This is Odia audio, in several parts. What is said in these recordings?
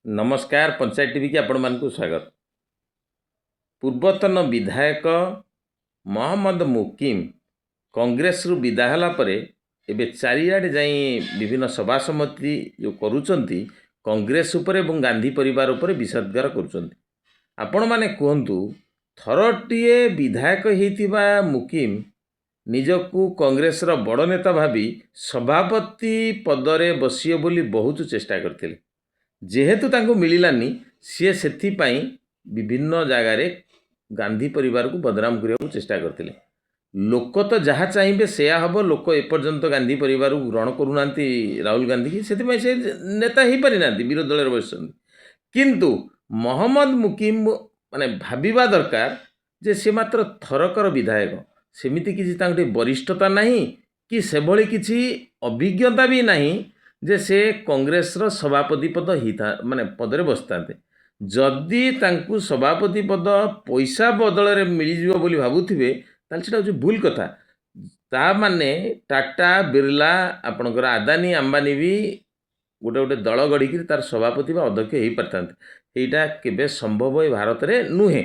ନମସ୍କାର, ପଞ୍ଚାୟତ ଟିଭିକି ଆପଣମାନଙ୍କୁ ସ୍ୱାଗତ। ପୂର୍ବତନ ବିଧାୟକ ମହମ୍ମଦ ମୁକିମ କଂଗ୍ରେସରୁ ବିଦା ହେଲା ପରେ ଏବେ ଚାରିଆଡ଼େ ଯାଇ ବିଭିନ୍ନ ସଭା ସମିତି ଯେଉଁ କରୁଛନ୍ତି, କଂଗ୍ରେସ ଉପରେ ଏବଂ ଗାନ୍ଧୀ ପରିବାର ଉପରେ ବିଷୋଦ୍ଗାର କରୁଛନ୍ତି। ଆପଣମାନେ କୁହନ୍ତୁ, ଥରଟିଏ ବିଧାୟକ ହେଇଥିବା ମୁକିମ ନିଜକୁ କଂଗ୍ରେସର ବଡ଼ ନେତା ଭାବି ସଭାପତି ପଦରେ ବସିବେ ବୋଲି ବହୁତ ଚେଷ୍ଟା କରିଥିଲେ। ଯେହେତୁ ତାଙ୍କୁ ମିଳିଲାନି, ସିଏ ସେଥିପାଇଁ ବିଭିନ୍ନ ଜାଗାରେ ଗାନ୍ଧୀ ପରିବାରକୁ ବଦନାମ କରିବାକୁ ଚେଷ୍ଟା କରିଥିଲେ। ଲୋକ ତ ଯାହା ଚାହିଁବେ ସେୟା ହେବ। ଲୋକ ଏପର୍ଯ୍ୟନ୍ତ ଗାନ୍ଧୀ ପରିବାରକୁ ଗ୍ରହଣ କରୁନାହାନ୍ତି, ରାହୁଲ ଗାନ୍ଧୀକି। ସେଥିପାଇଁ ସେ ନେତା ହେଇପାରିନାହାନ୍ତି, ବିରୋଧୀ ଦଳରେ ବସିଛନ୍ତି। କିନ୍ତୁ ମହମ୍ମଦ ମୁକିମ ମାନେ ଭାବିବା ଦରକାର ଯେ ସେ ମାତ୍ର ଥରକର ବିଧାୟକ। ସେମିତି କିଛି ତାଙ୍କଠି ବରିଷ୍ଠତା ନାହିଁ କି ସେଭଳି କିଛି ଅଭିଜ୍ଞତା ବି ନାହିଁ ଯେ ସେ କଂଗ୍ରେସର ସଭାପତି ପଦ ହେଇଥା ମାନେ ପଦରେ ବସିଥାନ୍ତେ। ଯଦି ତାଙ୍କୁ ସଭାପତି ପଦ ପଇସା ବଦଳରେ ମିଳିଯିବ ବୋଲି ଭାବୁଥିବେ, ତାହେଲେ ସେଇଟା ହେଉଛି ଭୁଲ କଥା। ତା ମାନେ ଟାଟା, ବିର୍ଲା, ଆପଣଙ୍କର ଆଦାନୀ, ଆମ୍ବାନୀ ବି ଗୋଟେ ଗୋଟେ ଦଳ ଗଢ଼ିକିରି ତାର ସଭାପତି ବା ଅଧ୍ୟକ୍ଷ ହେଇପାରିଥାନ୍ତେ। ଏଇଟା କେବେ ସମ୍ଭବ ଏ ଭାରତରେ ନୁହେଁ।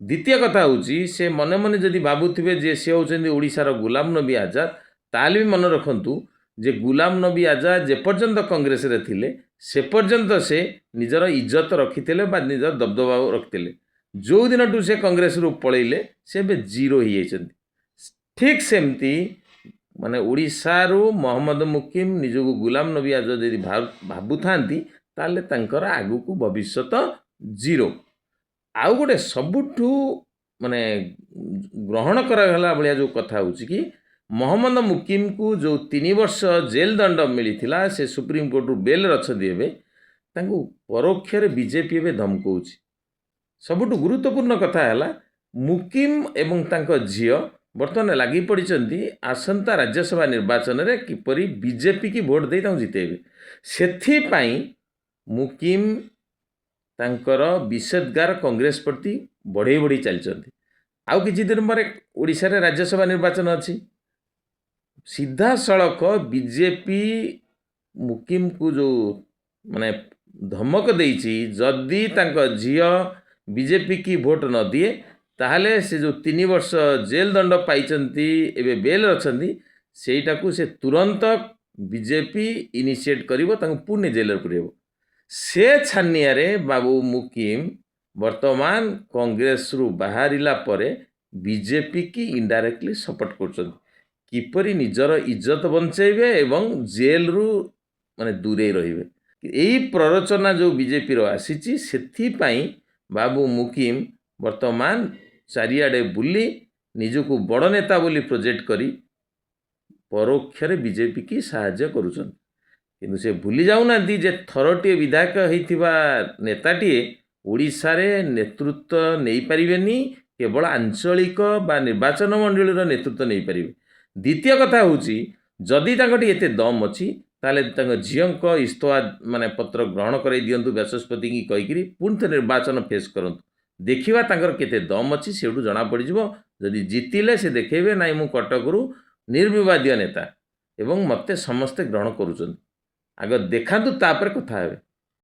ଦ୍ୱିତୀୟ କଥା ହେଉଛି, ସେ ମନେ ମନେ ଯଦି ଭାବୁଥିବେ ଯେ ସେ ହେଉଛନ୍ତି ଓଡ଼ିଶାର ଗୁଲାମ ନବୀ ଆଜାଦ, ତାହେଲେ ବି ମନେ ରଖନ୍ତୁ ଯେ ଗୁଲାମ ନବୀ ଆଜାଦ ଯେପର୍ଯ୍ୟନ୍ତ କଂଗ୍ରେସରେ ଥିଲେ, ସେ ପର୍ଯ୍ୟନ୍ତ ସେ ନିଜର ଇଜ୍ଜତ ରଖିଥିଲେ ବା ନିଜର ଦବଦବା ରଖିଥିଲେ। ଯେଉଁ ଦିନଠୁ ସେ କଂଗ୍ରେସରୁ ପଳେଇଲେ, ସେ ଏବେ ଜିରୋ ହେଇଯାଇଛନ୍ତି। ଠିକ୍ ସେମିତି ମାନେ ଓଡ଼ିଶାରୁ ମହମ୍ମଦ ମୁକିମ ନିଜକୁ ଗୁଲାମ ନବୀ ଆଜାଦ ଯଦି ଭାବୁଥାନ୍ତି, ତାହେଲେ ତାଙ୍କର ଆଗକୁ ଭବିଷ୍ୟତ ଜିରୋ। ଆଉ ଗୋଟେ ସବୁଠୁ ମାନେ ଗ୍ରହଣ କରାଗଲା ଭଳିଆ ଯେଉଁ କଥା ହେଉଛି କି ମହମ୍ମଦ ମୁକିମକୁ ଯେଉଁ 3 ବର୍ଷ ଜେଲ୍ ଦଣ୍ଡ ମିଳିଥିଲା, ସେ ସୁପ୍ରିମକୋର୍ଟରୁ ବେଲ୍ରେ ଅଛନ୍ତି ଏବେ। ତାଙ୍କୁ ପରୋକ୍ଷରେ ବିଜେପି ଏବେ ଧମକଉଛି। ସବୁଠୁ ଗୁରୁତ୍ୱପୂର୍ଣ୍ଣ କଥା ହେଲା, ମୁକିମ ଏବଂ ତାଙ୍କ ଝିଅ ବର୍ତ୍ତମାନ ଲାଗି ପଡ଼ିଛନ୍ତି ଆସନ୍ତା ରାଜ୍ୟସଭା ନିର୍ବାଚନରେ କିପରି ବିଜେପିକି ଭୋଟ ଦେଇ ତାଙ୍କୁ ଜିତେଇବେ। ସେଥିପାଇଁ ମୁକିମ ତାଙ୍କର ବିଷୋଦ୍ଗାର କଂଗ୍ରେସ ପ୍ରତି ବଢ଼େଇ ବଢ଼େଇ ଚାଲିଛନ୍ତି। ଆଉ କିଛି ଦିନ ପରେ ଓଡ଼ିଶାରେ ରାଜ୍ୟସଭା ନିର୍ବାଚନ ଅଛି। ସିଧାସଳଖ ବିଜେପି ମୁକିମକୁ ଯେଉଁ ମାନେ ଧମକ ଦେଇଛି, ଯଦି ତାଙ୍କ ଝିଅ ବିଜେପିକି ଭୋଟ ନ ଦିଏ, ତାହେଲେ ସେ ଯେଉଁ 3 ବର୍ଷ ଜେଲ୍ ଦଣ୍ଡ ପାଇଛନ୍ତି, ଏବେ ବେଲ୍ରେ ଅଛନ୍ତି, ସେଇଟାକୁ ସେ ତୁରନ୍ତ ବିଜେପି ଇନିସିଏଟ୍ କରିବ, ତାଙ୍କୁ ପୁଣି ଜେଲରେ ପୁରେଇବ। ସେ ଛାନିଆରେ ବାବୁ ମୁକିମ ବର୍ତ୍ତମାନ କଂଗ୍ରେସରୁ ବାହାରିଲା ପରେ ବିଜେପିକି ଇନଡାଇରେକ୍ଟଲି ସପୋର୍ଟ କରୁଛନ୍ତି, କିପରି ନିଜର ଇଜ୍ଜତ ବଞ୍ଚେଇବେ ଏବଂ ଜେଲରୁ ମାନେ ଦୂରେଇ ରହିବେ। ଏଇ ପ୍ରରୋଚନା ଯେଉଁ ବିଜେପିର ଆସିଛି, ସେଥିପାଇଁ ବାବୁ ମୁକିମ ବର୍ତ୍ତମାନ ଚାରିଆଡ଼େ ବୁଲି ନିଜକୁ ବଡ଼ ନେତା ବୋଲି ପ୍ରୋଜେକ୍ଟ କରି ପରୋକ୍ଷରେ ବିଜେପିକି ସାହାଯ୍ୟ କରୁଛନ୍ତି। କିନ୍ତୁ ସେ ଭୁଲି ଯାଉନାହାନ୍ତି ଯେ ଥରଟିଏ ବିଧାୟକ ହେଇଥିବା ନେତାଟିଏ ଓଡ଼ିଶାରେ ନେତୃତ୍ୱ ନେଇପାରିବେନି, କେବଳ ଆଞ୍ଚଳିକ ବା ନିର୍ବାଚନ ମଣ୍ଡଳୀର ନେତୃତ୍ୱ ନେଇପାରିବେ। ଦ୍ୱିତୀୟ କଥା ହେଉଛି, ଯଦି ତାଙ୍କଠି ଏତେ ଦମ୍ ଅଛି, ତାହେଲେ ତାଙ୍କ ଝିଅଙ୍କ ଇସ୍ତଫା ମାନେ ପତ୍ର ଗ୍ରହଣ କରାଇ ଦିଅନ୍ତୁ ବାଚସ୍ପତିକି କହିକିରି, ପୁଣି ଥରେ ନିର୍ବାଚନ ଫେସ୍ କରନ୍ତୁ। ଦେଖିବା ତାଙ୍କର କେତେ ଦମ୍ ଅଛି, ସେଇଠୁ ଜଣାପଡ଼ିଯିବ। ଯଦି ଜିତିଲେ ସେ ଦେଖେଇବେ, ନାଇଁ, ମୁଁ କଟକରୁ ନିର୍ବିବାଦୀୟ ନେତା ଏବଂ ମୋତେ ସମସ୍ତେ ଗ୍ରହଣ କରୁଛନ୍ତି। ଆଗ ଦେଖାନ୍ତୁ, ତାପରେ କଥା ହେବେ।